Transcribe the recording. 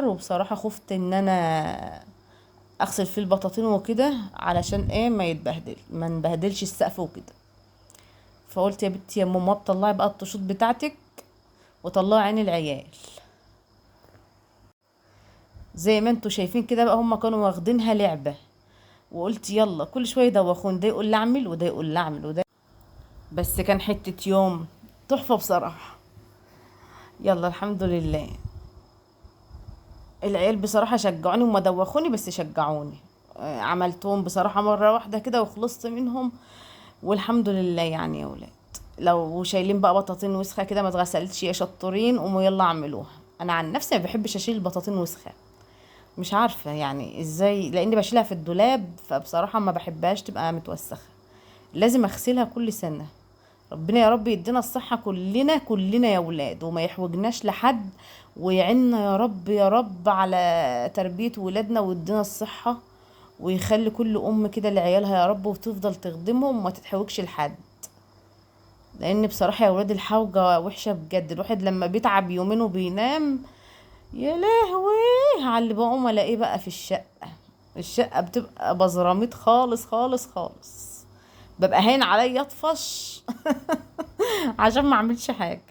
اكتر، وبصراحة خفت ان انا اغسل فيه البطاطين وكده علشان ايه ما يتبهدل، ما نبهدلش السقف وكده. فقلت يا بنتي يا ماما طلعي بقى الطشوط بتاعتك وطلعي عين العيال. زي ما انتوا شايفين كده بقى هما كانوا واخدينها لعبة، وقلت يلا كل شوية يدوخون، ده يقول لي اعمل وده يقول لي اعمل وده، بس كان حتة يوم تحفة بصراحة. يلا الحمد لله. العيال بصراحة شجعوني وما دوخوني، بس شجعوني. عملتهم بصراحة مرة واحدة كده وخلصت منهم والحمد لله. يعني يا ولاد لو شايلين بقى بطاطين وسخة كده ما اتغسلتش يا شطورين، قوموا يلا اعملوها. انا عن نفسي ما بحبش اشيل البطاطين وسخة، مش عارفة يعني ازاي، لاني بشيلها في الدولاب، فبصراحة ما بحبهاش تبقى متوسخة، لازم اغسلها كل سنة. ربنا يا رب يدينا الصحة كلنا كلنا يا ولاد، وما يحوجناش لحد، ويعيننا يا رب يا رب على تربية ولادنا، ويدينا الصحة، ويخلي كل ام كده لعيالها يا رب، وتفضل تخدمهم وما تتحوجش لحد. لان بصراحة يا ولاد الحوجة وحشة بجد، الواحد لما بيتعب يومين وبينام يا لهوي على اللي بقوم الاقيه بقى في الشقة. الشقة بتبقى بزراميط خالص خالص خالص، ببقى هين عليا اطفش عشان ما اعملش حاجة.